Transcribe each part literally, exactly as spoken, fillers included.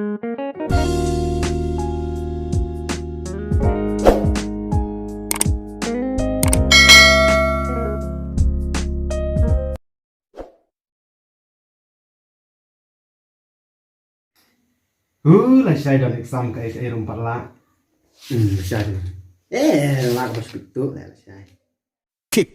Hu, lashai don exam kaei kaei ruh ym pat lah. Hmm, lashai don. Eh, lah ka ba speak tu, lashai. Kick.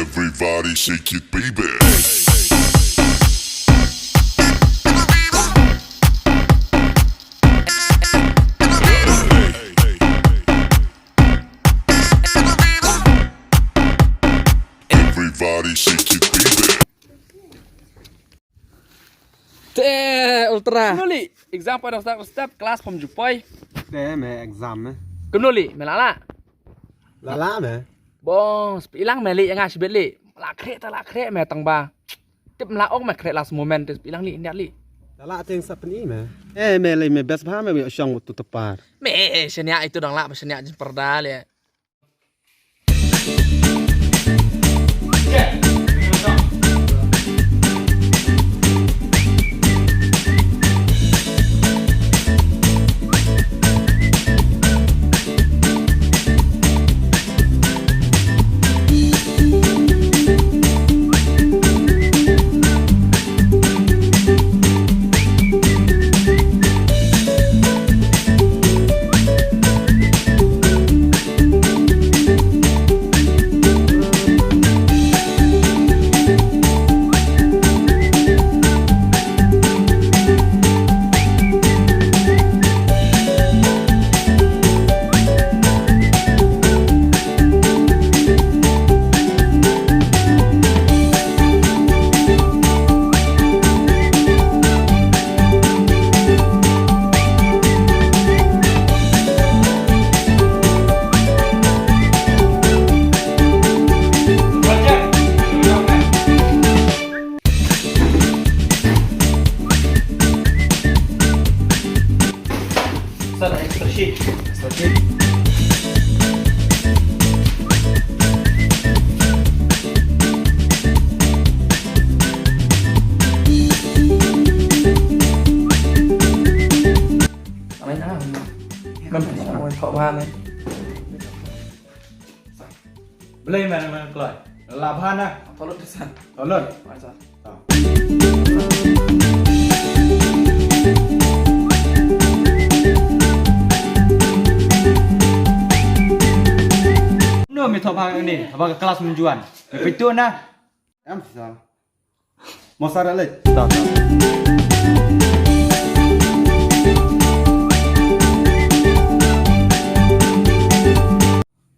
Everybody shake it, baby. Everybody shake it, baby. Te, Ultra. Kumno lei? Exam pat dang start step, class pham ju poi. Te me exam me. Kumno lei? Me la lah? La lah me. Bong, spi lang me lei, nga shibit lei. La khreh ta la khreh me tang ba. Tip la ong me khreh last moment, te spi lang lei, ndia lei. La lah teng sa pyni me. Eh, me lei me best bha me, me shong tu tepar. Me, shania itu dang lah, shania jin perda lei. Sir, extra sheet. Extra sheet. Balei me, me kloi? La bha na. Thoh lut te sir. Thoh lut. Oi sir. Thoh. No, me thoh bha ni, bha ka class mynjuan. Me pyntuh na. Em sir. Mo sir leh. Thoh, thoh.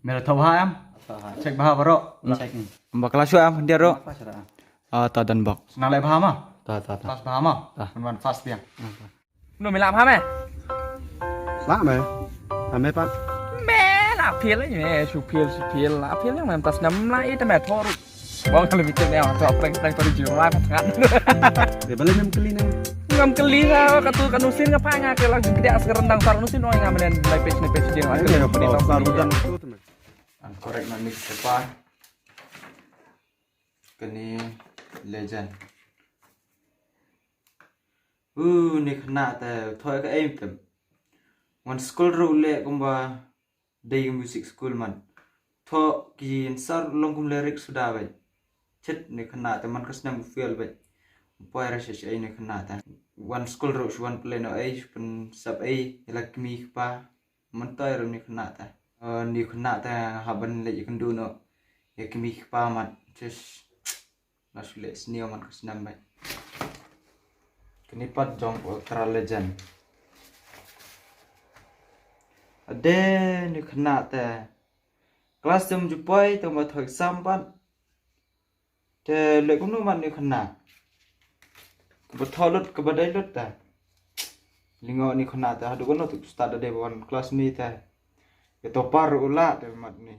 Me la thoh bha em? Thoh bha. Check bha baroh. Check. Em ba class shuh em, khyndiat ruh. Apa shuh em? Ah, ta don bok. Nang leh bha ma? Ta, ta, ta. Class bha ma? Ta. Wan, wan fast biang. Ah, ta. No me lah bha me? Lah me. Ha me pat. Me lah fail me, shu fail, shu fail, lah fail me, tas nam lah ita me thoh ruh. Bong kali bikin me, thoh prank, prank, prank, jumlah, prank. Dei balei ngam kylli ne? Ngam kylli nga, katu kanu sien nga pa nga ke lang gede as rendang sar nu sien oi nga menen lai page ne page dia nga kylli. Sar udang tu tu me. Ang korek na mix apa? Kani legend. Uh, ni khynnah te thoh ka aim tem. Wan school ruh leh kumba dei ka music school man. Thoh ki answer long kum lyric suda beit. Chit ni khynnah te man ka snem u fail beit. Poi ra sha sha ni khynnah te. Wan school ruh shu wan play no ei shu pynsap ei ïa la kmie kpa. Mynta ruh ni khynnah te. Eh, ni khynnah te hap ban leit ïakynduh noh ïa kmie kpa mat. Chis. La shu leh sniew man ka snem beit. Kane pat jong Ultra Legend. Ade ni khynnah te. Class te ym ju poi te ba thoh exam pat. Te leh kumno man ni khynnah. Kaba thoh lut kaba dei lut te. Lyngngoh ni khana te haduh kano tu start da dei ba wan klas ni te. Ka topper u lah te mat ni.